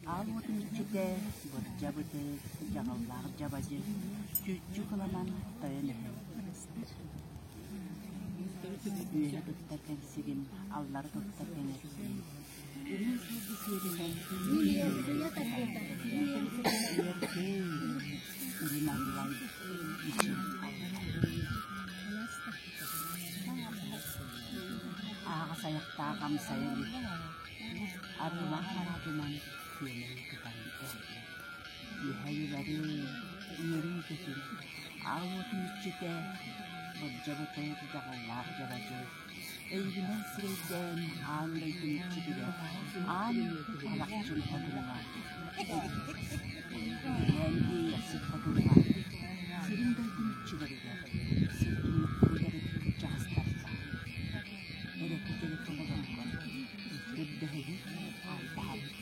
Аал уотун иччитэ, бырдьа бытык, дьаҕыллаах дьабадьы, чүүччү кыланан тойон иһэн Үөһэ туттар кэлсигин, аллара туттар кэҥэссиин, үрүҥ сылгы сиэринэн үөрдүү, үрүн аллай, мичил аллай. Аһаҕас айахтаах амсайа илик, арыылаах араатынан күөмэй тутан эрдэ. Үһэ-үбэри, үөрүү-көтүү, аал уотун иччитэ, Бырдьа-бытык дьаҕыллаах дьабадьы, өйүнэн сирэйдээн аан дойдун иччитигэр аан Алахчын хотуҥҥа, Үһээн Иэйэхсит хотуҥҥа, сирин дойдун иччилэригэр, сир түннүктэригэр кырдьаҕастарга, эрэкэ-кэрэкэ оҕолорго көрдөһөбүт, ааттаһабыт,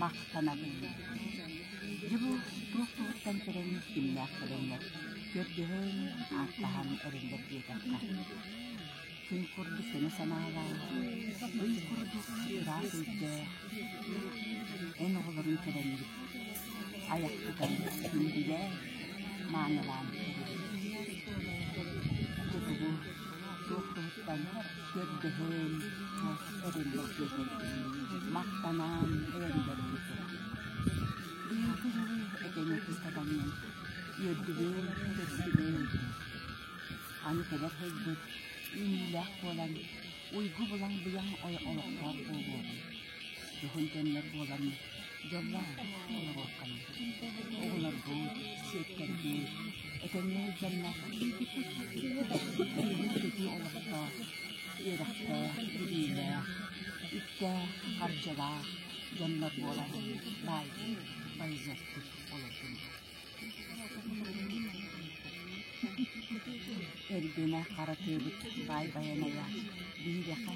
махтанабыт. Дьэ бу туох туһуттан кэлэн кимнээх кэлэннэр көрдөһөн, ааттаһан эрэллэр диэтэххэ, күн курдук көнө санаалаах, ый курдук ыраас өйдөөх, эн оҕолорун кэлэннибит, айах тутан күндүлээн, маанылаан эрэбит. Дьэ тугу туох туһуттан көрдөһөн, эрэллэр диэтэрбит, махтанан эрэллэр диэтэрбит. Быйылгы дьылы этэҥҥэ кыстатаммын, үөрдүбүн, көрсүбүн. Аны кэлэр сылбыт үүнүүлээх буолан, уйгу булан быйаҥ олохтоох буолуоҕун. Дьоһун кэмнэр буолан, дьоллоох олоруоххайын. Оҕолорбут, сиэттэрбит, этэҥҥэ сылдьаннар, үөрүү-көтүү олохтоох, үөрэхтээх, билиилээх, үптээх, харчылаах дьоннор буолан баай байыахпыт олордуннар. Эргинэ хара тыабыт баай байанайа биһиэхэ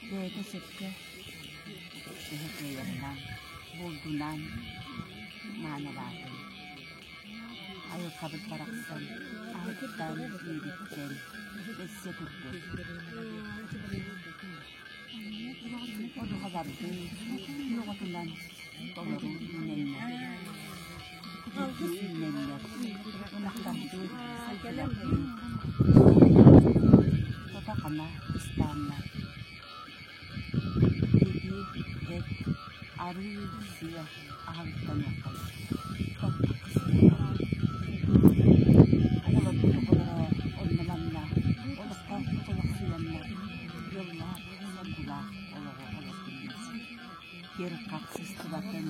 бэйэтэ сөпкө төһө кыайарынан, булдунан маанылаатын. Айылҕабыт барахсан аһыттан, үөрүттэн өссө турдун. Одуһалардыы күөх отунан толору үүнэннэр, үүнэннэр, ынахтардыы сылгылардыы тото-хана ыстааннар. Биһиги эт, арыы, сыа аһылыктаныаххайын. Тоттук кыстыаххайын. Оҕолорбут оҕолоро онно-манна олохтоохтук олохсуйаннар, дьоллоох, соргулаах олоҕу олордуннар. Кир-хах сыстыбатын,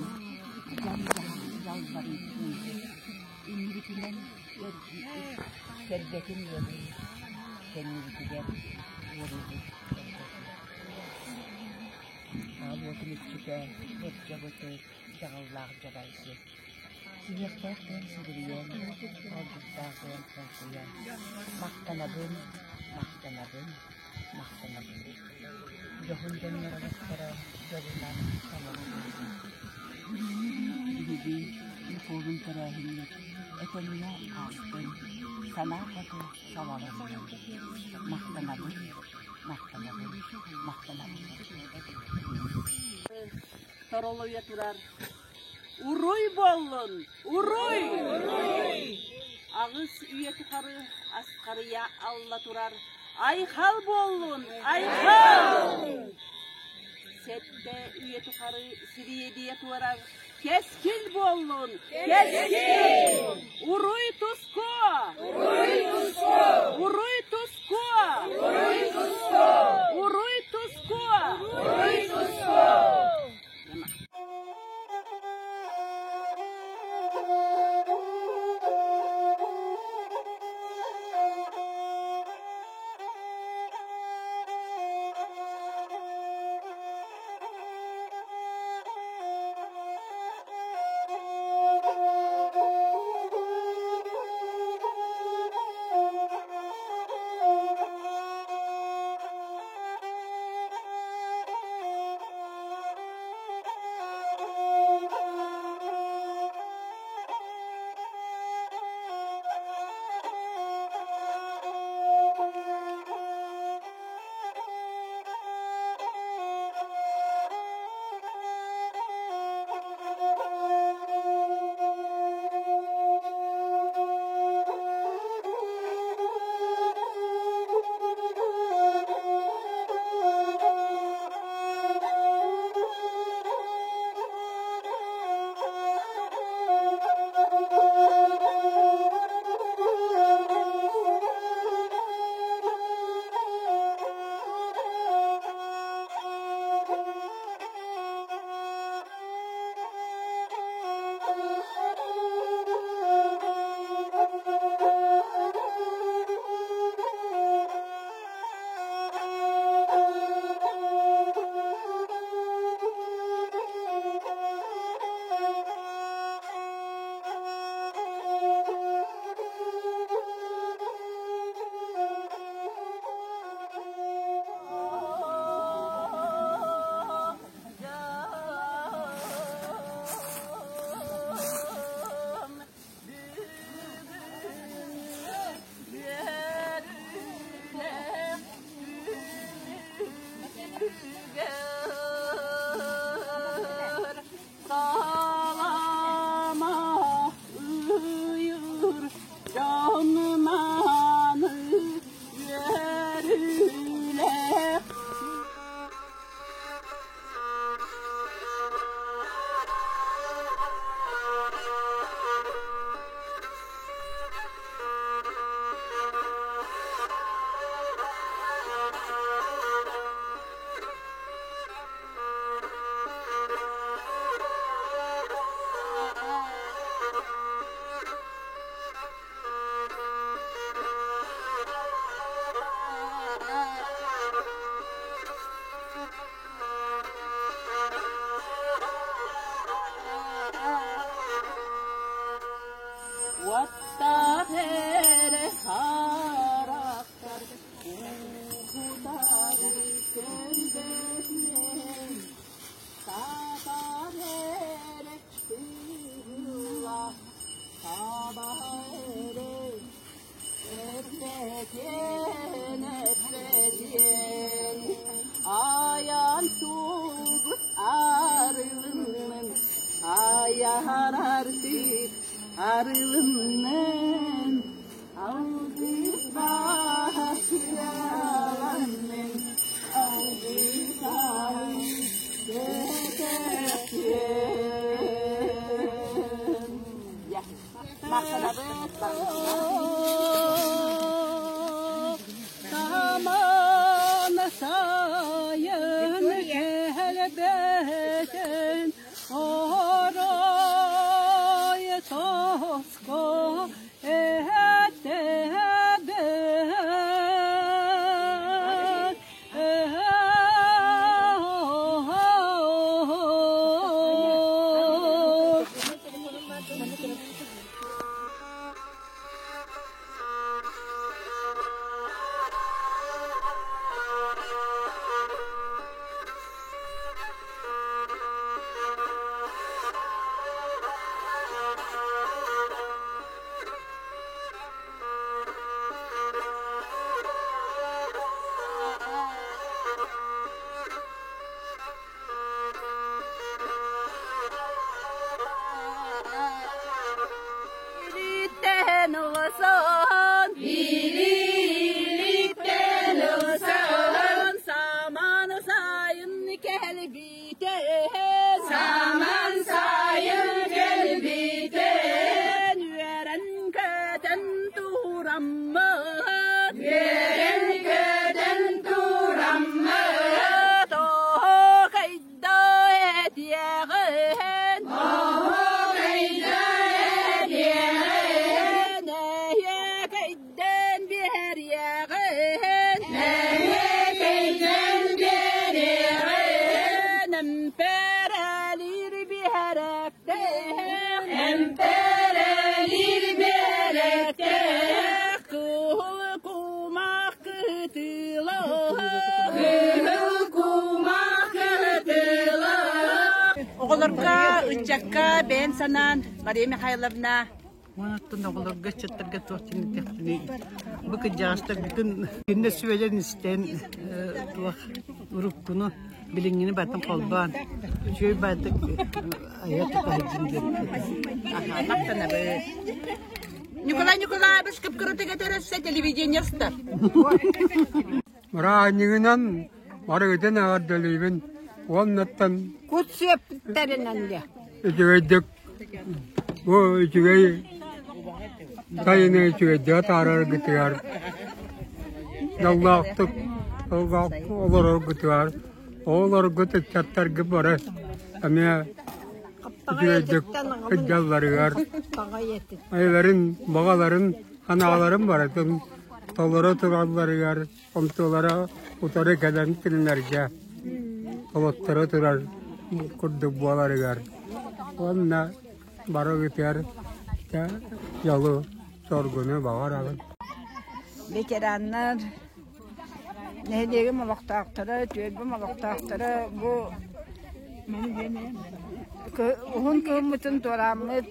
дьаҥ-дьаһах Далбарыйтын иннибитинэн кэлбэтин ыалый, кэннибитигэр уоруйбут кэлбэтин. Аал уотун иччитэ, бырдьабытыт, дьаҕыллаах дьабайгы. Сиһиэхтээх тыам сибирийэн, алгыстаах тыам хоҥкуйан, махтанабын, махтанабын, махтанабын. Дьоһун дьоннор олохторо дьолунан толору буоллун. Биһиги Ньукуолун тэрээһиммит этэҥҥэ аастын, санаа хоту салалыннын. Махтанабын, махтанабын, махтанабын. Торолуйа турар Уруй буоллун! Уруй! Аҕыс үйэ тухары асхарыйа алла турар Айхал буоллун! Айхал! Сэттэ үйэ тухары сириэдийэ туорар Кэскил буоллун! Кэскил! Уруй туску! Уруй туску! Уруй туску! Уруй туску! Уруй туску! Уруй туску! Уоттаах эрэ харахтар уһутары көрбөтүөн, саатар эрэ тыылла, таба эрэ эппэтиэн, эппэтиэн, айан тугут арылыннын, айар артык арылыннын, алгыс баһыаланнын, алгыс Саман сайын кэлбэтин оройугар. Оҕолорго, ыччакка бэйэн санаан Мария Михайловна Оттон оҕолорго, ыччаттарга туох диэн бу кырдьаҕастар бүтүн кинилэр сүбэлэрин истэн туох уруккуну билиҥҥини барытын холбоон үчүгэй баардык айа тута сылдьын диэн Махтанабыт. Николай Николаевич кып-кыратык этэр өссө телевидение устар. Бырааһынньыгынан барыгытын эҕэрдэлиибин уоннаттан Кут сүөппүттэринэн диэ. үчүгэйдик бу үчүгэй сайыны үчүгэйдик атаараргытыгар дьоллоохтук олороргутугар оҕолоргут ыччаттаргыт бары эмиэ үчүгэйдик сылдьалларыгар айыларын баҕаларын санааларын барытын толоро туралларыгар онтулара утары кэлэн кинилэргэ олотторо турар курдук буоларыгар уонна барыгытыгар дьолу соргуну баҕарабын Ветераннар, нэһилиэгим олохтоохторо, түөлбэм олохтоохторо бу уһун кыһыммытын туорааммыт,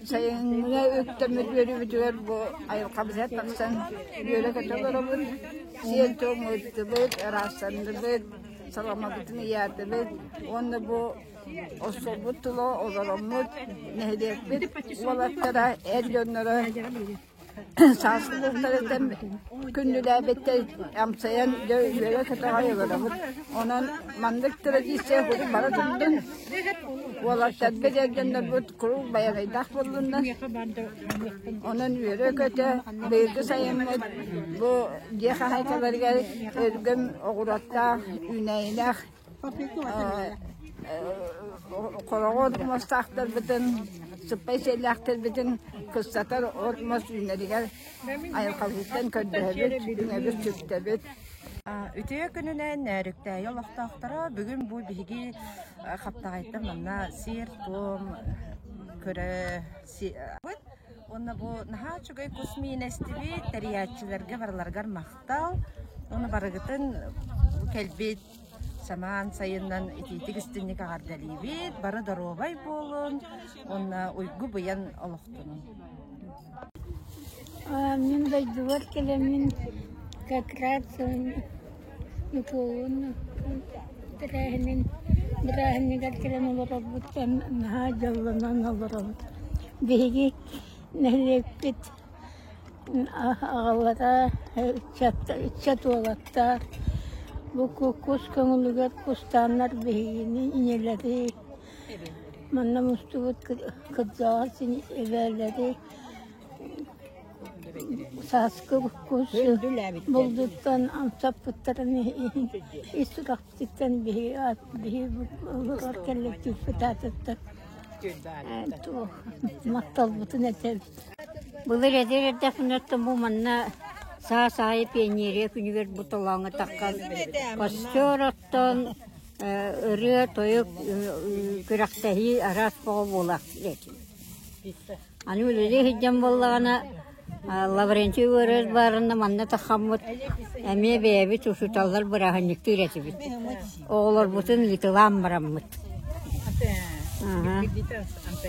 сайыҥҥы үктэммит үөрүүбүтүгэр бу айылҕабытыгар тахсан үөрэ-көтө олоробут, сиэн-туом ыыттыбыт, ыраастанныбыт, саламабытын ыйаатыбыт уонна бу остуолбут тула олороммут нэһилиэкпит уолаттара, эр дьонноро Сааскы бултарыттан күндүлээбиттэр амсайан дьэ үөрэ-көтөҕө олоробут. Онон маннык традиция куруук бара турдун. Уолаттарбыт, эр дьоннорбут куруук байанайдаах буоллуннар. Онон үөрэ-көтө быйылгы сайыммыт бу дьиэ хаһаайкаларыгар өлгөм оҕуруоттаах, үүнээйилээх Хороҕор мастаахтарбытын, сыппай сиэллээхтэрбитин кыстатар от-мас үүнэригэр айылҕабытыттан көрдөһөбүт, үҥэбит-сүктэбит. Үтүө күнүнэн Нөөрүктээйи олохтоохторо бүгүн бу биһиги Хаптаҕайтан манна сиэр-туом көрө уонна бу наһаа үчүгэй кус миинэстибит тэрийээччилэргэ барыларыгар махтал уонна барыгытын кэлбит Самаан сайынынан итиитик истинник эҕэрдэлиибит, бары доруобай буолун уонна уйгу-быйан олохтонун. Мин дойдубар кэлэммин как раз Ньукуолун тэрээһинин бырааһынньыгар кэлэн олорорбуттан наһаа дьоллонон олоробут. Биһиги нэһилиэкпит Аҕалара ыччат уолаттар бу кус көҥүлүгэр кустааннар биһигини ийэлэри манна мустубут кырдьаҕас эбээлэри сааскы кус булдуттан амсаппыттарын иһин ис сүрэхпититтэн биһиги олорор кэллэктииппит аатыттан махталбытын этэбит. Былыр эдэр эрдэхпинэ оттон бу манна саас аайы пионерия күнүгэр бу толооҥҥо таххан костер оттон ырыа-тойук күрэхтэһии араас бөҕө буолаахтыыр этим. Аны үлэлии сылдьан буоллаҕына Лаврентий Егорович баарына манна таххаммыт эмиэ бэйэбит учууталлар бырааһынньыктыыр этибит. Оҕолорбутун ыытылаан бараммыт.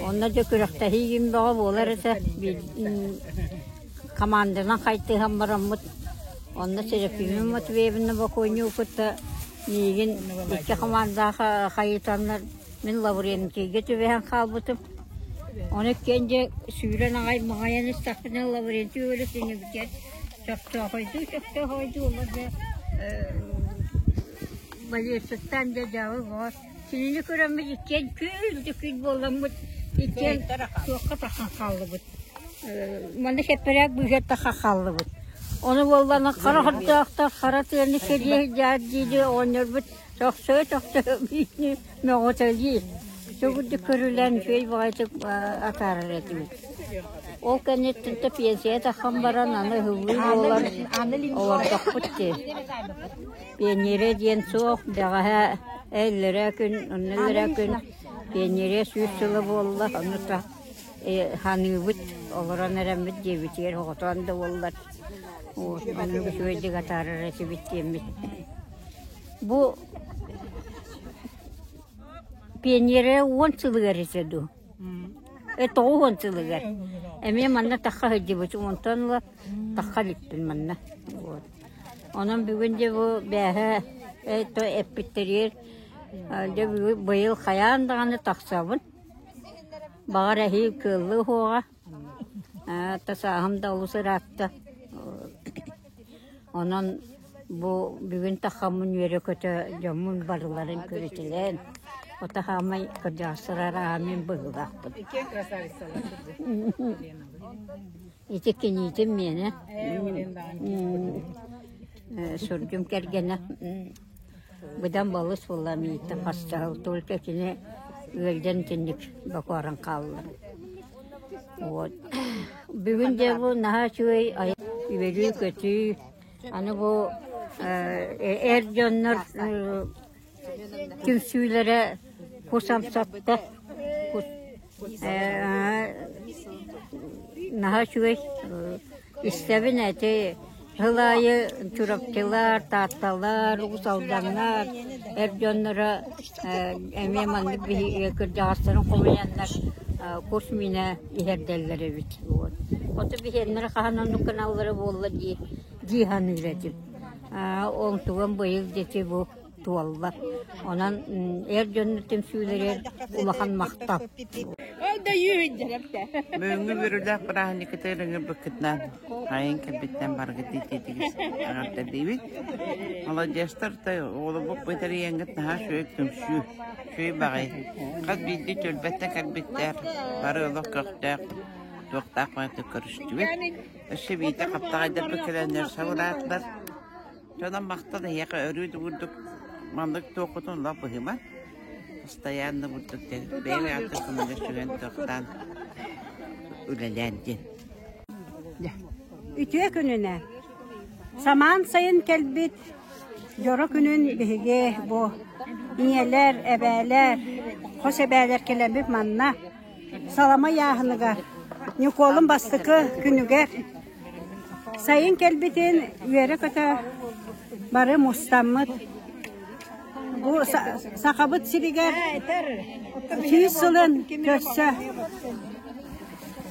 Онно дьэ күрэхтэһии гин бөҕө буолар этэ. Команданан хайтыһан бараммыт. Онно Серафима Матвеевна бокуонньугу кытта миигин икки командаҕа хайытаннар мин Лаврентийгэ түбэһэн хаалбытым. Ону иккиэн дьэ сүүрэн аҕай маҕайан истэхпинэ Лаврентий өлө сиҥэбитигэр чохчоохойдуу чохчоохойдуу олор дьэ Балиссаттаан дьэ дьаабы бөҕө Кинини көрөммүт иккиэн күл да күл буоламмыт иккиэн туохха тахсан хааллыбыт. Манна сэппэрээк быыһыгар тахсан хааллыбыт. Ону буоллаҕына хара хордоохтор хара тыаны кэлиэ дьаар дии оҕонньорбут чохсойо-чохсойо биитини мөҕүтэлии. Сөбүрдүк көрүлээн үчүгэй баҕайытык атаарар этибит. Ол кэнниттэн да пенсия тахсан баран аны ыһыллыы буолан олордохпут дии. Пионерия диэн суох, бэҕэһээ иллэрээ күн, онно иллэрээ күн пионерия сүүс сыла буолла, ону ханыыбыт, олорон эрэммит дьиэбитигэр оҕотоон да буоллар, оннук үчүгэйдик атаарар этибит диэммит. Бу. Пионерия уон сылыгар этэ дуу? 90 сылыгар. Эмиэ манна тахха сылдьыбытым, онтон ыла тахха иликпин манна. Вот. Онон бүгүн дьэ бу бээһэ то эппиттэригэр дьэ бүгүн быйыл хайаан даҕаны тахсабын. Баҕар эһиил кыаллыы уһуоҕа. Тасааһым да олус ыраатта. Онон бу бүгүн таххаммын үөрэ-көтө дьоммун барыларын көрүтэлээн, ото хаамай кырдьаҕастар ааммын быһыылаахпын. Ити киниитин миэнэ сурдьум кэргэнэ быдан балыс буолла мииттэн хастаһыл только кини ыалдьан итинник бокуоран хаалла. Вот. Бүгүн дьэ бу наһаа үчүгэй үөрүү-көтүү. Аны бу эр дьоннор түмсүүлэрэ кус амсатта. Наһаа үчүгэй. Истэбин эти сыл аайы Чурапчылар, Таатталар, Уус Алданнар эр дьонноро эмиэ маннык биһиги кырдьаҕастарын хомуйаннар кус миинэ иһэрдэллэр эбит. Вот. Оту биһиэннэрэ хаһан оннук гыналлара буолла дии дии саныыр этим. Онтуган быйыл дьэти бу туолла. Онон эр дьоннор түмсүүлэригэр улахан махтал. Бүгүҥҥү үөрүүлээх бырааһынньыккытыгар ыҥырбыккытынан айан кэлбиттэн барыгыт итиитигит эҕэрдэлиибит. Молодецтар оҕолорбут бытарыйаҥҥыт наһаа үчүгэй түмсүү, үчүгэй баҕайы. Хас биирдии түөлбэттэн кэлбиттэр, бары олох көхтөөх, туохтаах баҕайытык көрүстүбүт. Өссө биирдэ хаптаҕайдарбыт кэлэннэр сабыраатылар. Дьонум махтал эһиэхэ өрүү да курдук маннык туоххутун олох быһыма. Постоянно курдук диэн бэйэҥ ааттар көмөлө сүгэн тохтоон үлэлээн диэн. Үтүө күнүнэ! Самаан сайын кэлбит дьоро күнүн биһиги бу ийэлэр, эбээлэр, хос эбээлэр кэлэммит манна салама ыйааһыныгар Ньукуолун бастакы күнүгэр Сайын кэлбитин үөрэ-көтө бары мустаммыт. Бу Сахабыт сиригэр сүүс сылын көрсө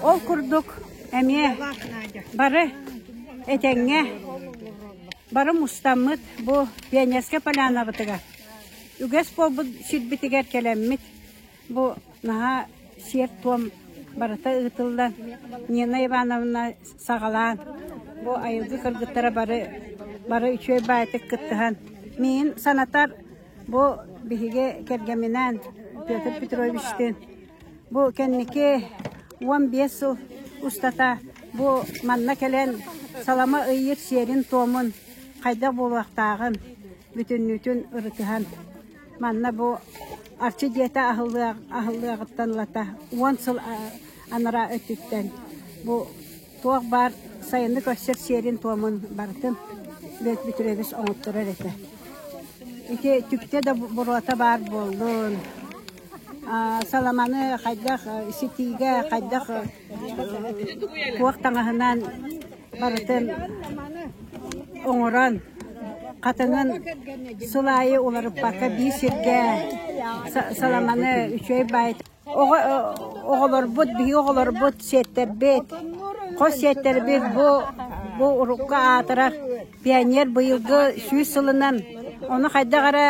ол курдук эмиэ бары этэҥҥэ бары мустаммыт бу Пионерскай полянабытыгар үгэс буолбут сирбитигэр кэлэммит Бу наһаа сиэр-туом барыта ыытыллан, Нина Ивановна саҕалаан, бу айылгы кыргыттара бары бары үчүгэй баайытык кыттыһан, миигин санатар бу биһиги кэргэминээн Петр Петровичтыын бу кэнники 15 сыл устата бу манна кэлэн салама ыйыыр сиэрин-туомун хайдах буолуохтааҕын бүтүннүүтүн ырытыһан Манна бу Арчы дьиэтэ аһыллыаҕыттан ылата уон сыл анараа өттүттэн бу туох баар сайыны көрсөр сиэрин-туомун барытын Бүөт Бүтүрүөбүс оҥотторор этэ. Ити түптэ да буруота баар буоллун, саламаны хайдах ситиигэ хайдах туох таҥаһынан барытын оҥорон хатыҥын сыл аайы уларыппакка биир сиргэ саламаны үчүгэй баай оҕолорбут биһиги оҕолорбут сиэттэрбит хос сиэттэрбит бу бу урукку аатырар пионер быйылгы сүүс сылынан ону хайдах эрэ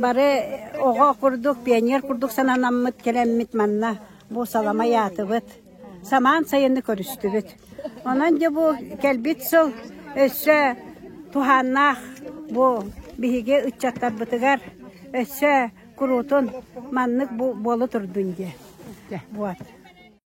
бары оҕо курдук пионер курдук сананаммыт кэлэммит манна бу салама ыйаатыбыт самаан сайыны көрүстүбүт. Онон дьэ бу кэлбит сыл өссө туһааннаах бу биһиги ыччаттарбытыгар өссө куруутун маннык буола турдун диye. Вот.